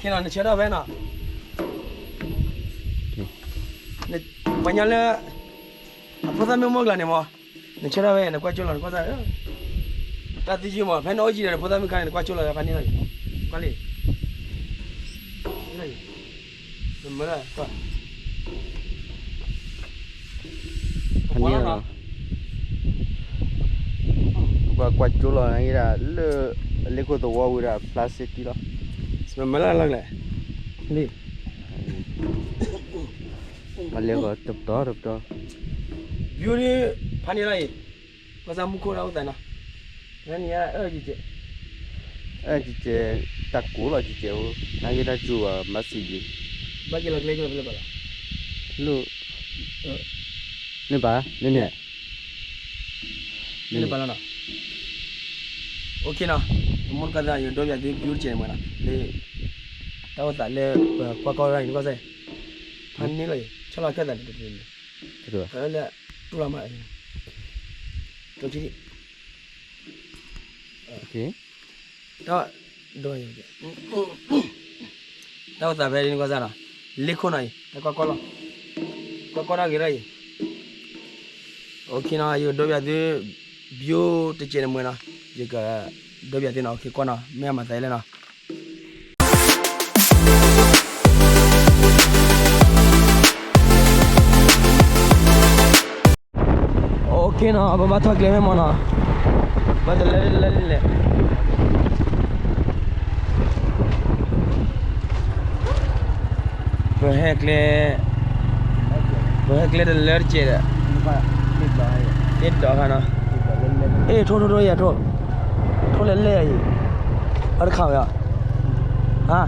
နဆၢထၢၣ်ဖဲနီၤ, ပှၤညီလၢ အဖိသၣ်မ့ၢ်မိၢ်ကျါန့ၣ်မး, နဆၢထၢၣ်ဖဲ နကွၢ်ကၠိလီၤ နကွၢ်စၢ်, တၢ်သံယုၢ်မး ဖဲနအိၣ်ယံၤဒီး နဖိသၣ်မုၣ်ခါန့ၣ် နကွၢ်ကၠိလီၤ ဖဲန့ၣ်လီၤ, ကွၢ်လံ, မ့ၢ်လၢ ဖဲန့ၣ်လီၤ, ပကွၢ်ကၠိလီၤ ဒၣ်လၢ လ့ခိၣ်သဝီဝံၤဒီး ဖျါစ့တံလီၤ, မ့ၢ်လၢလၢ်လၢ်, လံ, မၤလဲၤဂီၤတပတီၢ်တပတီၢ်, ဘၣ်ဒ် ဖဲန့ၣ်လီၤအံၤ, ကွၢ်စၢ်မူခိၣ်တၢ်အိၣ်သးနီၤ, ဖဲန့ၣ်အၢကကဲး, အၢကကဲး, တၢ်ကိၢ်လီၤကကဲးအိၣ် နဂ့ၢ်တၢ်စူၤဘၣ် မၤစံးဒံး, ဘၣ်က့ၤလီၤကျဲကလီၤဖဲလဲၣ်ဘၣ်လီၤ, လိၣ်, န့ၣ်ဘၣ် န့ၣ်န့ၣ် န့ၣ်ဘၣ်လီၤနီၤ, အိၣ်ခ့နီၤ, မ့ၢ်ကသးယဒိပယၤသု view တကဲးန့ၣ်မးနီၤ, လၢ တၢ်အိၣ်သးလၢ ပကွၢ်ကီၢ်ရၢ်အံၤ နကွၢ်စၢ်, ဖးန့ၣ်လီၤအံၤ ဆီလီၤခၢၣ်သးန့ၣ်တန့ၣ်, လၢ တူၢ်လီၤမး, တိၢ်ထံ တၢ်အိၣ်သးဖဲန့ၣ်ကွၢ်စၢ်နီၤ, လ့ခိၣ်နီၤအံၤ တၢ်ကွၢ်ကီၢ်လီၤ, ကွၢ်ကီၢ်တၢ်ဂ့ၤရၢ်အံၤ, အိၣ်ခ့နီၤ ယကဒိပယၤသု view တကဲးန့ၣ်မးနီၤ, ယကဒိပယၤသုနီၤ အိၣ်ခ့ကွၢ်နီၤ မ့ၢ်အမၤသးလၢနီၤ OK နီၤ, ပဘၣ်ထီၣ်ကျဲဖဲမးနီၤ, ဘၣ်တလၢတလၢလဲၣ်, ပဟဲကျဲ, ပဟဲကျဲတလၢတကဲးဒီး, သ့ၣ်ဒီးခါနီၤ, အ့ၣ် ထိၣ်ထိၣ်ထိၣ်ယၤထိၣ်, ထိၣ်လဲၣ်လဲၣ်အံၤ, အတခးဝဲ, ဟါ,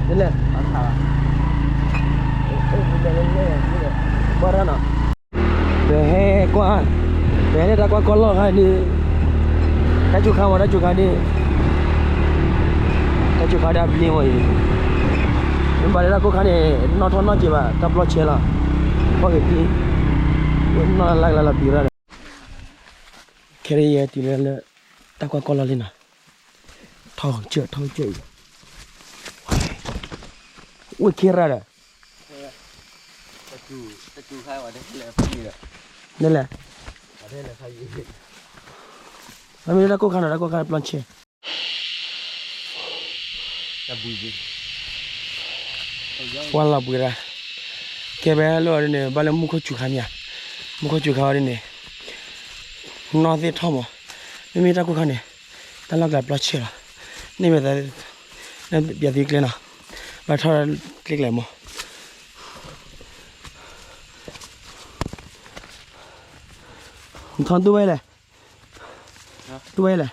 လဲၣ်လဲၣ်, ဘၣ်ရၣ်နီၤ ပဟဲကွၢ်, ပဟဲလၢတၢ်ကွၢ်ကီၢ်လီၢ်ခါန့ၣ်, တၢ်စူၤခါမး တၢ်စူၤခါန့ၣ်, တၢ်စူၤခါဒၣ်ဘျ့ဝဲအံၤ, မ့ၢ်ဘၣ်လၢတၢ်ကိၢ်ခါန့ၣ် နီၣ်ထီၣ်နီၣ်က့ၤဘၣ် တၢ်ပျီဆဲးလီၤ, ပီၣ်က့ၤသံ, နီၣ်လၢ်လၢ်လီၤဘံၤရၣ်ဒီး, ခဲအံၤယဲတုၤလၢလၢ တၢ်ကွၢ်ကီၢ်လီၢ်လံနီၤ, ထီၣ်ကစၢၢ်ထီၣ်ကစၢၢ်အံၤ, အိၣ်ခ့ရၣ်ဒီး န့ၣ်လဲၣ်, မ့ၢ်တၢ်ကိၢ်ခါနီၤ တၢ်ကိၢ်ခါပျီဆဲး, ပှၤလီၤဘှံးရၣ်, ကဲဝဲလၢအီၤဒ်န့ၣ် ဘၣ်လၢမူခိၣ်စူၤခါမ့ၢ်ဧါ, မူခိၣ်စူၤခါအီၤဒ်န့ၣ်, နီၢ်သ့ၣ်ထီၣ်မး, မ့မ့ၢ်တၢ်ကိၢ်ခါန့ၣ်, တၢ်လီၢ်ကျါပျီဆဲးလီၤ, န့ၣ်မ့ၢ်သး, ပျဲသံကျဲနီၤ, ဘၣ်ထီၣ်ကျဲကျဲမး ထီၣ်တူၢ်ဝဲလဲၣ်, တူၢ်ဝဲလဲၣ်,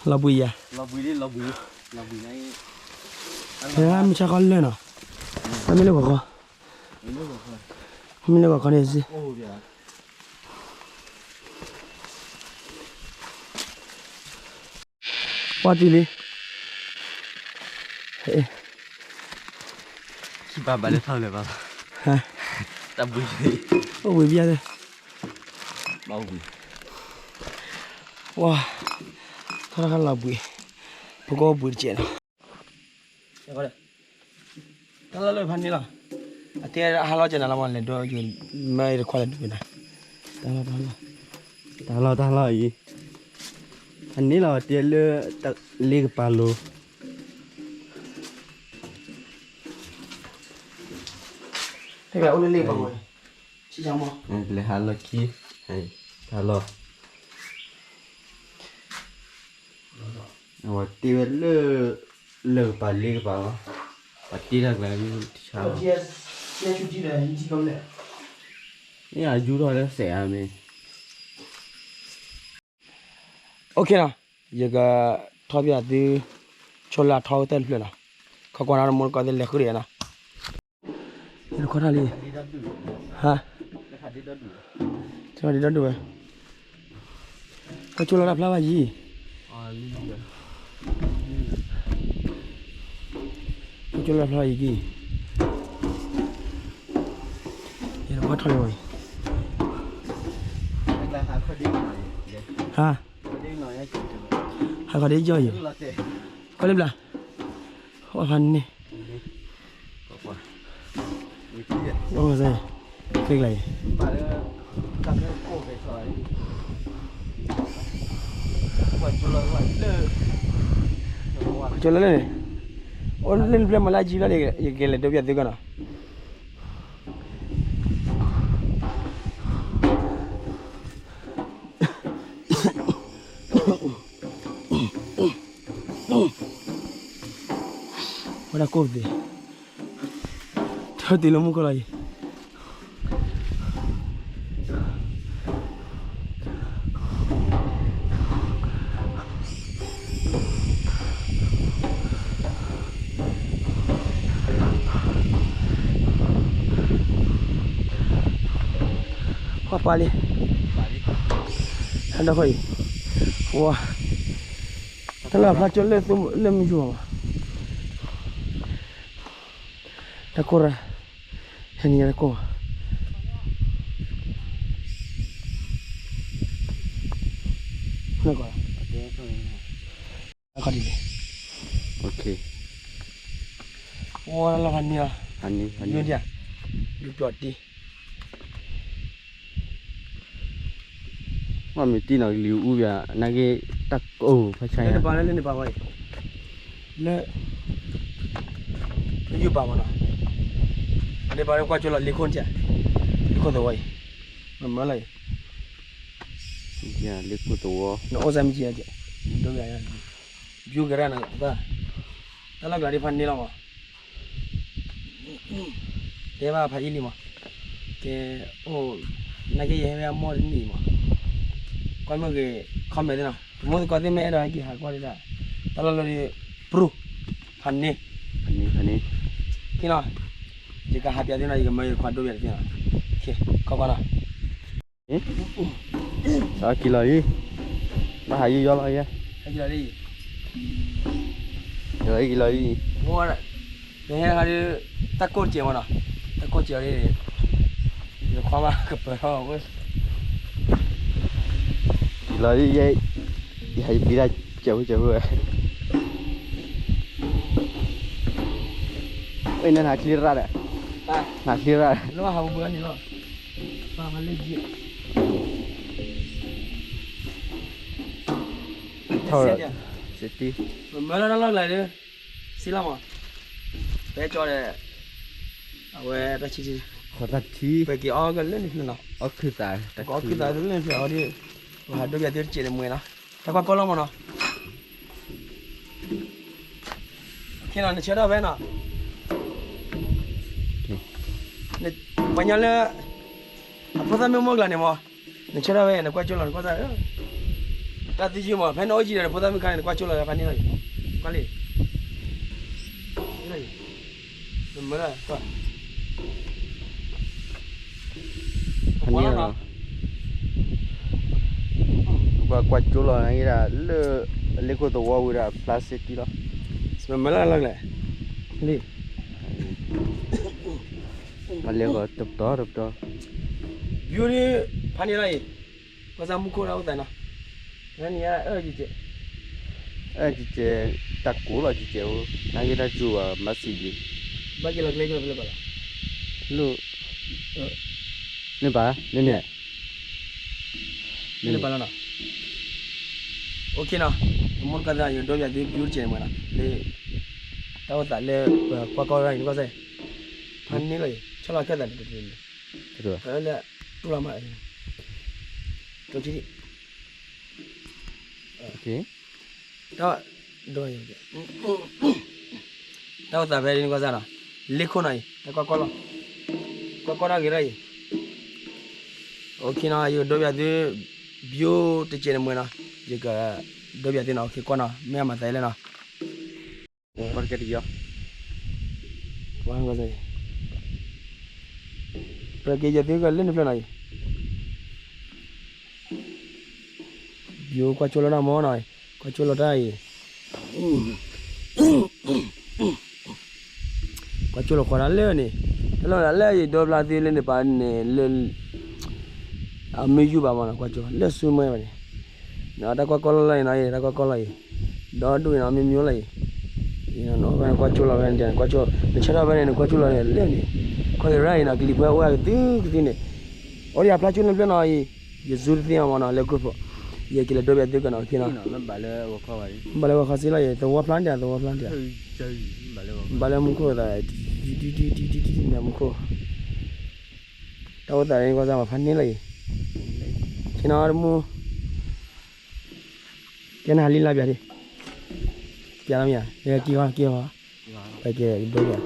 လီၤဘှံးယၤ, ဖဲမုၢ်ဆါခီလၢာ်နီၤ, မ့ၢ်လၢဂီၤခီ, မ့ၢ်လၢဂီၤခီန့ၣ်စ့ၢ် ပှၤတုၤလံ, ခံပၤဘၣ်လၢထီၣ်လၢၤဘၣ်, တၢ်ဘှံး, အိၣ်ဘှံးဘၣ်သ့ၣ်, ပှၤ, ထီၣ်တၢ်ခါလီၤဘှံး, ပကအိၣ်ဘှံးတကဲးနီၤ တၢ်လီၢ်လၢဖးန့ၣ်လီၤ, အတဲအဟါလီၤကနၤလီၤမး လဲၤဒိးယမ့ၢ်တခွါလဲၤဒိးဝဲဒၣ်, တၢ်လီၢ်တၢ်လီၢ်, တၢ်လီၢ်တၢ်လီၢ်အံၤ, အန့ၣ်လီၤတဲလၢ, လ့ကပၤလိၤ, တၢ်အိၣ်လၢလ့ကပၤလိၤ, လဲၤဟးလီၢ်ခံ, တၢ်လီၢ် အဝဲတ့ဝဲလၢ, လၢကပၤလ့ကပၤလီၤ, ပှၤတ့တၢ်ကျါတဆါလီၤ, မ့ၢ်အယူထီၣ်လၢစဲးအါမ့ၢ်, OK နီၤ, ယက, ထီၣ်ပၠးသု, ဆိလၢအထီကတၢၢ်တဖျၢၣ်နီၤ, ခီကွၢ်နီၤ တမိၢ်တကီၢ်သ့ၣ်လဲၤဃုာ်ဒီးယၤနီၤ တခီထီၣ်လံ, ဟါ, တခီဒံးဒီဒူၣ်ဝဲ, ကကၠိလီၤတၢ်ဖျါဘၣ်ယံၤ, ကကၠိလီၤတၢ်ဖျါဘၣ်ယံၤကံ, ယတခီထီၣ်လံဝဲ, ဟါ, ဟးခီဒံးကၠီယံၤ, ခီလၢဘျါ အဖးန့ၣ်, အိၣ်စဲ, သ့ကလါအံၤ, ကၠိလၢန့ၣ်, အိၣ်လၢနဖျၢၣ်မၤလၢအယံၤလီၤ, ယကလဲၤဒိပၠးသုကီးနီၤ. ဝဲဒၣ်ကိၣ်သ့ၣ်, ထၢတ့ၢ်လၢမူခိၣ်လီၤအံၤ. ပှၤပာ်လံ, ဟဲဒီးခီအံၤ, ဝါ, တၢ်လၢအဖျါကၠိလၢမုၢ်ယူၢ်ဘၣ်မး, တၢ်ကိၢ်ရၢ်, ဟဲနံၤညါတၢ်ကိၢ်ဘၣ်, နကွၢ် အခီဒ်လဲၣ်, ဝါလီၤဖးန့ၢ်လီၤ, ယိၤဒၣ်, ယိၤပျီၣ်တံၢ်, မ့ၢ်တံၢ်နီၤလံၤအူဘၣ် နာ်က့တၢ်ကိၢ်ဖးဆါညါ, လၢန့ၣ်ပာ်လၢန့ၣ်ပာ်ဝဲအံၤ, လၢ ယုၢ်ပာ်မးနီၤ, န့ၣ်ပာ်လၢကွၢ်ကၠိလီၤလ့ခိၣ်န့ၣ်, လ့ခိၣ်သဝီအံၤ, မ့ၢ်မၢလီၤအံၤ, လ့ခိၣ်သဝီ, နအိၣ်စၢ်မ့ၢ်ကံ, ဒိယါ, ဘျူကရၢ်နၤ, တၢ်လီၢ်ကျါဒ်ဖးန့ၢ်လီၤမး တဲဘၣ်ဖးအံၣ်လံမး, ကဲ, အိၣ်, နာ်က့ယဟဲဝဲအမိၢ်တနံၣ်အံၤမး, ကွၢ်မ့ၢ်ဂ့ၤ, comment သ့ၣ်နီၤ, တမူသကိးသ့ၣ်မ့ၢ်အဲၣ်ဒိးဟဲက့ၤဟးကွၢ်ဒၣ်, တၢ်လီၢ်လၢဒ်, ပြူ, ဖးန့ၢ်, ဖးန့ၢ်, ဖးန့ၢ်, ယကဟးပၠးသုနီၤ, ယကမၢယခွါဒိပၠးတသ့နီၤ, ခီကွၢ်နီၤ အက့ၤလီၤအံၤ, ဘၣ်ဟးယံာ်ယီလီၤယဲ, က့ၤလီၤအံၤ, ပဟဲဒၣ်, တၢ်ကိၢ်စဲးမးနီၤ, တၢ်ကိၢ်စဲးအီၤဒ်, ယခွါမးကပၢၤထီၣ်ဝဲ, က့ၤလီၤအံၤ, ယဟဲယပျံၤတၢ်စဲးဖိစဲးဖိဝဲ, အနဟးချံရၣ်ဒီး, ဟးချံရၣ်, လၢဟးပူၤပူၤန့ၣ်လီၤ ထီၣ်, မၢလၢတၢ်လီၢ်ကျါဒီး, စံလီၤမး, ဖဲကၠီဒီး, အဝဲတၢ်ဆံ, ဃီတၢ်ထံ, ပက့ၤအီၣ်ကလၢန့ၣ်ဖျၢၣ်နီၤ, အီၣ်ခုသး, ပကအီၣ်ခုသးလၢန့ၣ်ဖျၢၣ်အီၤဒီး, ပဟးဒိပၠးသုတစဲးန့ၣ်မ့ၢ်နီၤ, တၢ်ကွၢ်ကီလီၤမးနီၤ နဆၢထၢၣ်ဖဲနီၤ, ပှၤညီလၢ, အဖိသၣ်မ့ၢ်မိၢ်ကျါန့ၣ်မး, နဆၢထၢၣ်ဖဲ နကွၢ်ကၠိလီၤ နကွၢ်စၢ်ဧၢ, တၢ်သံယုၢ်မး ဖဲနအိၣ်ယံၤဒီး နဖိသၣ်မုၣ်ခါန့ၣ် နကွၢ်ကၠိလီၤ ဖးန့ၢ်လီၤ, ကွၢ်လံ, မ့ၢ်လၢ, ဖးန့ၢ်လီၤ, ကွၢ်ကွၢ်ကၠိလီၤန့ၣ်ဒၣ်လၢ, လ့ခိၣ်သဝီဝံၤဒီး plastic လီၤ, မ့ၢ်လၢလၢလၢ, လံ မ့ၢ်လၢဂီၤတပတီၢ်တပတီၢ်, ဘၣ်ဒ်, ဖးန့ၢ်လီၤအံၤ, ကွၢ်စၢ်မူခိၣ်ဒၣ်အိၣ်သးနီၤ, ဖဲန့ၣ်အၢ, အၢ, တၢ်ကိၢ်လီၤကဲကဲအိၣ် နာ်က့တၢ်စူၤဘၣ်မၤစံးဒံး, ဘၣ်က့ၤလီၤကျဲကၠိဖဲလဲၣ်ပာ်လီၤ, လၢ, န့ၣ်ပာ်, န့ၣ်န့ၣ် န့ၣ်ပာ်လီၤနီၤ, အိၣ်ခ့နီၤ, တမူတကီၢ်သ့ၣ် ယဒိပၠးသု view တစဲးန့ၣ်မးနီၤ, လၢ, တၢ်အိၣ်သးလၢပကွၢ်ကီၢ်ရၢ်အံၤ နကွၢ်စၢ်, ဖးန့ၢ်လီၤအံၤ ဆီလီၤခဲသးန့ၣ်, လၢ, တူၢ်လီၤမး, ကၠိ, တၢ်, တၢ်အိၣ်သးဖဲဒ်န့ၣ်ကွၢ်စၢ်နီၤ, လ့ခိၣ်နီၤအံၤ တၢ်ကွၢ်ကီၢ်လီၤ, ကွၢ်ကီၢ်တၢ်ဂ့ၤရၢ်အံၤ, အိၣ်ခ့နီၤ ယကဒိပၠးသု, view တစဲးန့ၣ်မးနီၤ, ယက, ဒိပၠးသုနီၤ အိၣ်ခ့ကွၢ်နီၤ မ့ၢ်အမၤသးလဲၣ်နီၤ ပက့ၤယသုကလၢနဖျၢၣ်နီၤအံၤ, ယကွၢ်ကၠိလီၤနီၤမးနီၤ, ကွၢ်ကၠိလီၤတၢ်အံၤ, ကွၢ်ကၠိလီၤဃီတၢ်လၢန့ၣ်, တၢ်လီၢ်လၢယဒိပျၢ်သုလၢန့ၣ်ပာ်န့ၣ်လၢ အမ့ၢ်ယူၢ်ဘၣ်မးနီၤ ကွၢ်ကၠိ လၢဆူမဲာ်ဘၣ်န့ၣ်, တၢ်ကွၢ်ကီၢ်လီၤလီၤအံၤနီၤ တၢ်ကွၢ်ကီၢ်လီၤအံၤ, ဒီဒူၣ်အံၤနီၤ မ့ၢ်မ့ၢ်လီၤအံၤ, နကွၢ်ကၠိလီၤဝဲန့ၣ် ကွၢ်ကၠိ, နဆၢထီၣ်ဖဲန့ၣ် နကွၢ်ကၠိလီၤန့ၣ် လၢန့ၣ်, ခီကရၢအံၤနီၤ ကလံၤပှဲၤအိၣ်ဝဲကသုကသုန့ၣ်, အိၣ်ဒီးအဖျါကၠိန့ၣ်ဖျၢၣ်နီၤအံၤ, ယဇူတသ့အီၤမ့ၢ်နီၤ လၢ group ဖိ, ယက့ၤလဲၤဒိဘၣ်သုကနီၤ ခံနီၤ, ဘၣ်လၢဂီၤခီစ့လီၤအံၤ သဝီဖျါန့ၣ် သဝီဖျါန့ၣ်, ဘၣ်လၢမူခိၣ်သး, တံတံတံတံတံန့ၣ်မူခိၣ်, တၢ်အိၣ်သးန့ၣ် ကွၢ်စၢ်မၤဖးန့ၢ်လီၤအံၤ, ဆ့ၣ်နီၤတမူ ကဲနဟးလံလါပျးဒံး, ပျးလီၤမ့ၢ်ဧါ, က့ၤဃီက့ၤဃီ, ပက့ၤဒိပျး,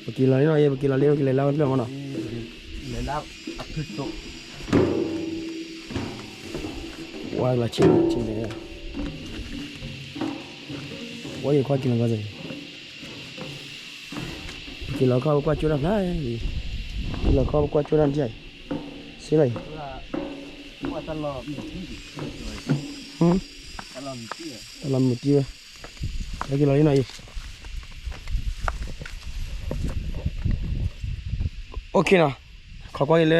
ပက့ၤလီၤလံနီၤ ယဲ ပက့ၤလီၤလံ ပက့ၤလဲၤလၢဝဲတဖျၢၣ်မ့ၢ်နီၤ, ဝဲလီၤဆ့ၣ်ဆ့ၣ်န့ၣ်, ဝဲယခွါက့ၤလီၤကီၢ်စဲၣ် ပက့ၤလီၤခီပကွၢ်ကၠိတၢ်ဖျါ, က့ၤလီၤခီပကွၢ်ကၠိတၢ်နတၢ်အံၤ, စ့လီၤအံၤ, တၢ်လီၤမုၢ်တံၢ်ဝဲ, က့ၤလီၤလံနီၤအံၤ, အိၣ်ခ့နီၤ, ခိးကွၢ်က့ၤလၢ,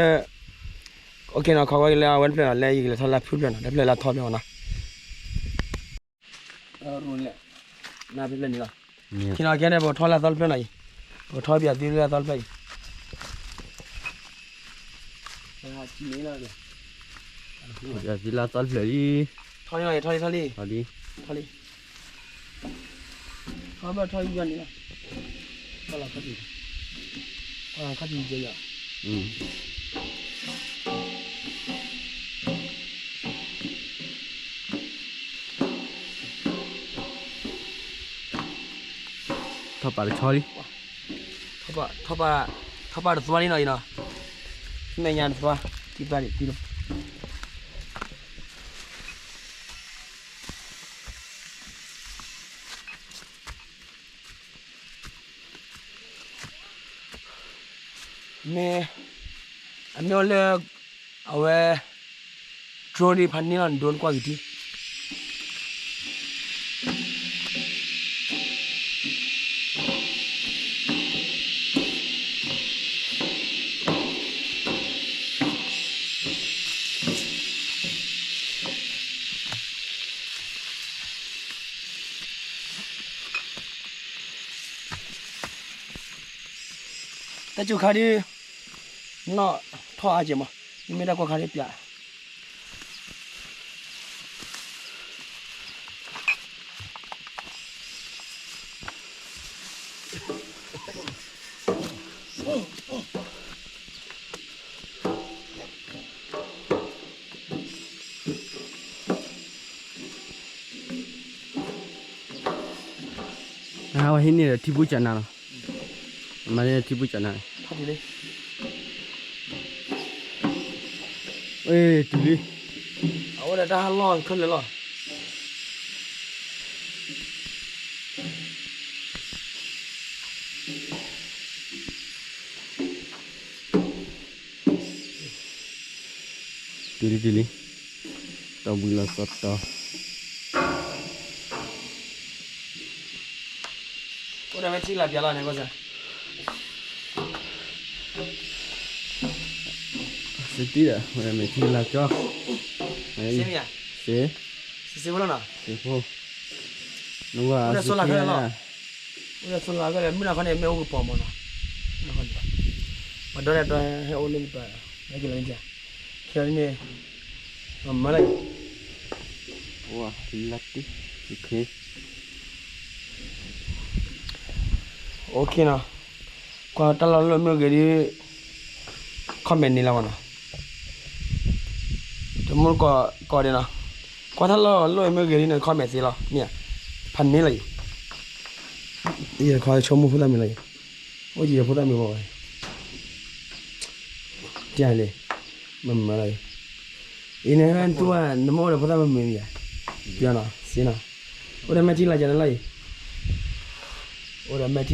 အိၣ်ခ့နီၤ ခိးကွၢ်က့ၤလၢအဝဲတဖျၢၣ်နီၤ လၢယကလဲၤထီၣ်လၢဖုတဖျၢၣ်နီၤ တဖျၢၣ်လၢအထီဖျၢၣ်မ့ၢ်နီၤ နဖဲဖဲန့ၣ်လီၤ. ခံနီၤကဲန့ၣ် ပကထီၣ်လၢအသီတဖျၢၣ်နီၤအံၤ, ပကထီၣ်ပၠးသုလၢအသီတဖျၢၣ်အံၤ, ပၠးသုလၢအသီတဖျၢၣ်လံ, ထီၣ်လံနီၤအံၤ ထီၣ်လံ ထီၣ်လံ, ထီၣ်လံ, ထီၣ်ဘၣ်ထီၣ်ယံၤယံၤန့ၣ်လီၤ, ထီၣ်လီၤခီၣ်ထံး, ထီၣ်လီၤခီၣ်ထံးယံၤယံၤ ထီၣ်ပာ်တဆီလံ, ထီၣ်ပာ်တသွါလံနီၤအံၤနီၤ, မဲာ်ညါတသွါ, တံၢ်ပာ်န့ၣ်တံၢ်လီၤ. မ့ၢ်, အမ့ၢ်အိၣ်လၢ, အဝဲ, drone ဒ်ဖးန့ၢ်လီၤ drone ကွၢ်က့ၤထံ တၢ်စူၤခါဒ်, နီၣ်ထီၣ်အါက့ၤမး, မ့မ့ၢ်တၢ်ကွၢ်ခါဒ်ပျး, နဟးဝဲဟံးန့ၢ်ဒီးထံပူၤကနၤလီၤ, မၤန့ၢ်ထံပူၤကနၤ, တုၤလံ, အဝဲဒၣ်တၢ်ဟးလီၢ်ခဲလၢာ်လီၤ. တုၤလံတုၤလံ, တီၢ်ဘှံးလီၤသီတီၤ, အိၣ်ဒီးမ့ၢ်ထံလၢပျးလီၤန့ၣ်, စတံဒီး ဝဲမ့ၢ်ထံလၢကၠီ, စ့မ့ၢ်ဧါ, စ့, စ့ဖိလီၤနီၤ, စ့ဖိ, နဝဲ, အိၣ်ဒီး solar ခဲလၢာ်လီၤ, အိၣ်ဒီး solar ခဲလၢာ် မုၢ်နၤခီန့ၣ် မ့ၢ်အိၣ်ကပီၤမးနီၤ, ပှၤဒီးဒီးဟဲအိၣ်လၢပှၤ, ဟဲက့ၤလီၤန့ၣ်, ခဲအံၤန့ၣ်, မၤလၢ, လၢတံၢ်, အိၣ်ခ့နီၤ, ကွၢ်တၢ်လီၢ်လၢမ့ၢ်ဂ့ၤဒ်, comment န့ၣ်လီၤမးနီၤ, တမူတကိးကိးဒဲးနီၤ, ကွၢ်တၢ်လီၢ်လၢမ့ၢ်ဂ့ၤဒ်န့ၣ် comment သ့လီၤ, မ့ၢ်ဧါ, ဖးန့ၢ်လီၤအံၤ, ယတခီဆိကမိၣ်ဖိသၣ်မံၤလီၤအံၤ, အိၣ်ယံၤဖိသၣ်မံၤဘၣ်ဝဲ, တၢ်လံ, မမၤလီၤအံၤ, အံၤန့ၣ်တူၢ်ဝဲ နမ့ၢ်အိၣ်ဒီးဖိသၣ်မံၤမံၤမ့ၢ်ဧါ, ပျီနီၤ စ့နီၤ, အိၣ်ဒီးမဲာ်ထံလၢကနၤလီၤအံၤ, အိၣ်ဒီးမဲာ်ထံလၢ,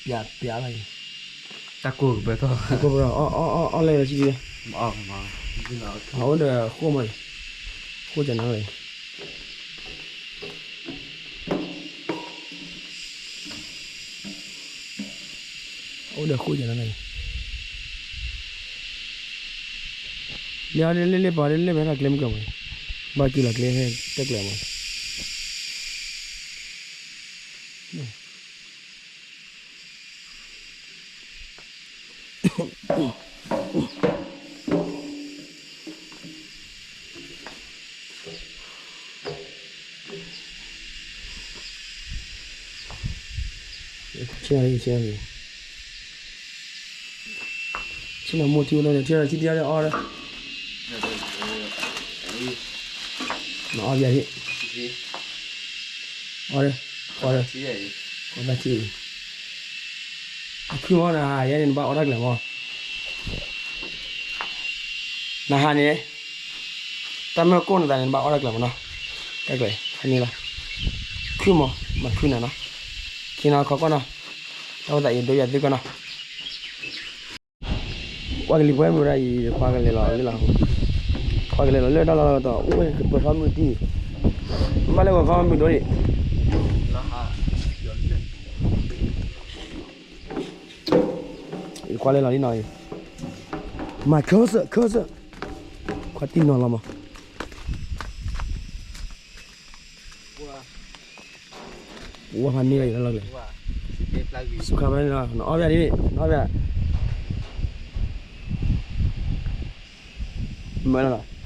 ပျးပျးလီၤအံၤ, တၢ်ကိၢ်ကပၢၤထီၣ်, ကိၢ်ပၢၤထီၣ် အီၣ်အီၣ်အီၣ်လဲၣ်ဒီးဆံဒံး, အအိၣ်ဒီးဃိၣ်မးအံၤ, ဃိၣ်ကနၤလီၤအံၤ အိၣ်ဒီးဃိၣ်ကနၤန့ၣ်, လၢအီၤလၢလၢပှၤလၢလၢပှဲၤထီၣ်ကျဲမုၢ်ကီၢ်မး, ဘၣ်က့ၤလီၤကျဲဟဲတၢ်ကျဲမး, ဆ့ၣ်နီၤ ဆ့ၣ်နီၤ ဆ့ၣ်နီၤ မိၢ်ထံအိၣ်လၢန့ၣ် ထံၣ်ထံၣ်တယါလၢအီၣ်ဒီး နအီၣ်ဘၣ်ဒံး အီၣ်ဒီး အီၣ်ဒီး အီၣ်ဘၣ်ထံၣ် အခုမီၤ နဟးယဲန့ၣ် နဘၣ်အီၣ်တၢ်ကျဲၤမီၤ နဟးန့ၣ် တၢ်မၢကိၢ်နသးန့ၣ် နဘၣ်အီၣ်တၢ်ကျဲၤမီၤနီၤ တၢ်ကျဲၤ ဖဲန့ၣ်လီၤ ခုမီၤ မၤခုနၤနီၤ ခ့နီၤခီကီၢ်နီၤ တၢ်အိၣ်သးအံၤဒိယၤသုကီၢ်နီၤ ပှၤကလံၤပှဲၤမုၢ်ရၣ်အံၤ ခွါကလဲၤလီၤလၢလီၤ ခွါကလဲၤလီၤလၢတၢ်လီၢ်လီၤကတီၢ် အိၣ်ဝဲကပၢၤထီမုၢ်တံၢ် ဘၣ်လၢဂီၤခီမုၢ်ဒိၣ်န့ၣ် ယခွါလဲၤလီၤလံနီၤအံၤ မၤခၢၣ်စၢၣ်ခၢၣ်စၢၣ် ခွါတံၢ်နီၤလီၤမး ဝဲဖးန့ၢ်လီၤယၤလီၤကျဲၤ စူခါဖဲန့ၣ်လီၤ နအီၣ်ဘၣ်ဒ်န့ၣ် နအီၣ်ဘၣ် မ့ၢ်လီၤ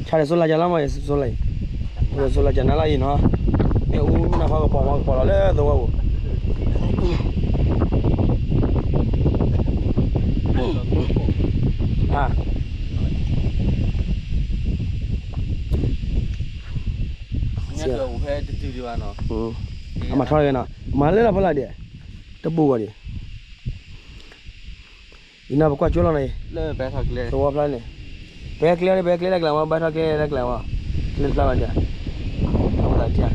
ဆါဒီးစိလၢကလါမး ယစိလၢအံၤ စိလၢကနါလၢအံၤနီၤ မ့ၢ်အူမ့ၢ်နၤဖီကပီၤမး ကပီၤလီၤလၢသဝီပူၤ ဟါ အမၤထီၣ်ဂ့ၤနီၤ မၤလၢလီၤဖီလာ်ဒဲး တပူၤဂီၤဒံး အံၤနီၤ ပကွၢ်ကၠိလီၤနီၤအံၤ သဝီဖျါန့ၣ် ပဟဲကျဲ ပဟဲကျဲတၢ်ကျဲၤမး ဘါထီၣ်ကျဲတၢ်ကျဲၤမး ကျဲတဖျါဘၣ်ဒံး အဝဲသးတၢ်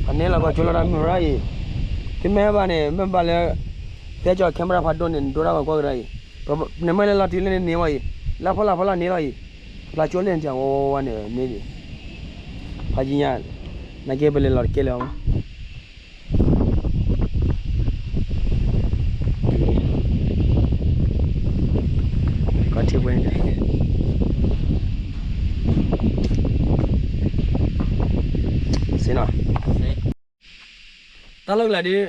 ဖးန့ၢ်လီၤကွၢ်ကၠိလီၤတၢ်မုၢ်ရၣ်အံၤ သုမ့ၢ်ဘၣ်န့ၣ် မ့ၢ်ဘၣ်လၢ သဲကၠီ camera ဖးဒိၣ်န့ၣ် နဒိတၢ်ဂီၤကွၢ်ကဒါအံၤ နမ့ၢ်လဲၤလီၤတုၤလၢန့ၣ်န့ၣ်ဝဲအံၤ လၢဖီလာ်ဖီလာ်န့ၣ်လီၤအံၤ ဖျါကၠိလၢန့ၣ်တၢ်ဝဲဝဲန့ၣ်န့ၣ် ဖးယံၤညါ နာ်က့ပလဲၤလီၤတကဲလၢၤအီၤမး ကထံၣ်ဝဲန့ၣ် စ့နီၤ တၢ်လီၢ်ကျဲဒ်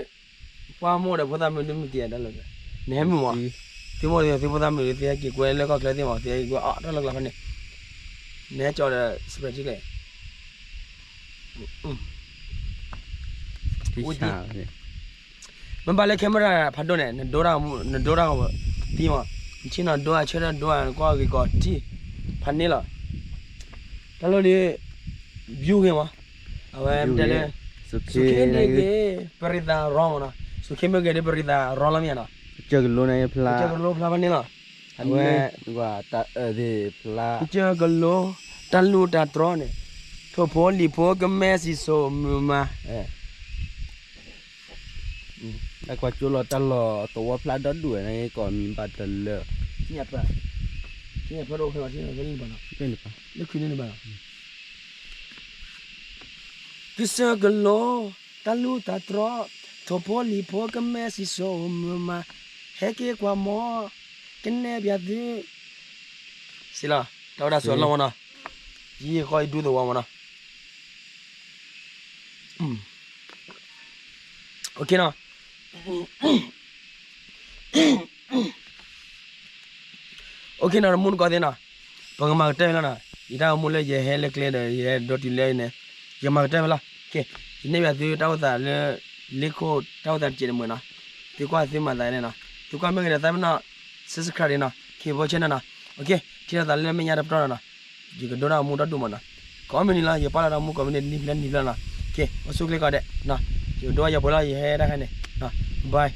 ပှၤမိၢ်ဒီးဖိသၣ်မုၣ်ဒ်မုၢ်က့ၤတၢ်လီၢ်ကျဲ နဟဲမုာ်မး သုမိၢ်သုဖိသၣ်မုၣ်ဒ် သုဟဲက့ၤကွဲလၢကီၢ်ချၢသ့ၣ်မး သုဟဲက့ၤကွဲအီၣ်တၢ်လီၢ်ကျဲဖဲန့ၣ် နဟဲကၠီဒီး စပဲးထံကျဲ မ့ၢ်ဘၣ်လၢ camera ဖးဒိၣ်န့ၣ် နဒိတၢ် နဒိတၢ်သံမး နဆ့ၣ်နီၤဒိ ဆၢထၢၣ်ဒိ နကွၢ်ဂ့ၤကီးထံ ဖးန့ၢ်လီၤ တၢ်လီၢ်ဒ် view ဂ့ၤမး အဝဲတဲလၢ စူခ့န့ၣ်ဂ့ၤ ပရံသးရီမးနီၤ စူခ့မ့ၢ်ဂ့ၤဒ်ပရံသးရီလီၤမ့ၢ်နီၤ ကစၢၢ်ကလိဖျါ ကစၢၢ်ကလိဖျါဖးန့ၢ်လီၤ အဝဲ တၢ်အၢသ့ၣ်ဖျါ ကစၢၢ်ကလိ တၢ်လူၢ်တၢ်တြီန့ၣ် ထိၣ်ဖိလံၤဖိကမဲစံၣ်စိၤမုာ်မး တၢ်ကွၢ်ကၠိလီၤတၢ်လီၢ်သဝီဖျါဒီဒူၣ်ဝဲန့ၣ် ကိးမံၤဘၣ်တလၢ ဖဲ ဖဲဒိၣ်ဖဲလီၤ ဖဲလၢဘၣ်နီၤ လၢခုန့ၣ်လၢဘၣ်နီၤ ကစၢၢ်ကလိ တၢ်လူၢ်တၢ်တြီ ထိၣ်ဖိလံၤဖိကမဲစံၣ်စိၤမုာ်မး ဟဲက့ၤကွၢ်မီၤ ကနဲၣ်ပၠးသု စ့လီၤ တၢ်ဝဲဒၣ်ဆိးအလီၢ်မနီၤ ယံာ်ဃီယဒူသဝီမနီၤ OK နီၤ OK နီၤ တမူတကိးသ့ၣ်နီၤ ပကမၤကတၢၢ်လီၤနီၤ ယတၢ်အိၣ်မူလၢယဟဲလၢကျဲဒီး ယဟဲဒိတုၤလၢန့ၣ် ယကမၤကတၢၢ်ဖဲလီၤ ယနဲၣ်ပၠးသုတၢ်အိၣ်သးလၢ လ့ခိၣ်တၢ်အိၣ်သးတစဲးတမှဲၤနီၤ သုကွၢ်သုမၤသးန့ၣ်နီၤ သုကွၢ်မ့ၢ်ဂ့ၤဒီးသးပ့ၤနီၣ် subscribe န့ၣ်နီၤ ခ့ဘိ channel နီၤ OK ထံၣ်လိာ်သးလၢမဲာ်ညါတပတီၢ်နီၤ ယကဒိတၢ်အိၣ်မူတၢ်ဒူၣ်မးနီၤ ကိးမုၢ်နံၤလီၤ ယပာ်လီၤတၢ်အိၣ်မူကိးမုၢ်နံၤ နံၤဖျဲနံၤဖျဲနီၤ OK အိၣ်ဆူၣ်ချ့ကီးဒဲး ယကဒိယပှဲၤလီၤ ယဟဲဒၣ်ခဲန့ၣ် bye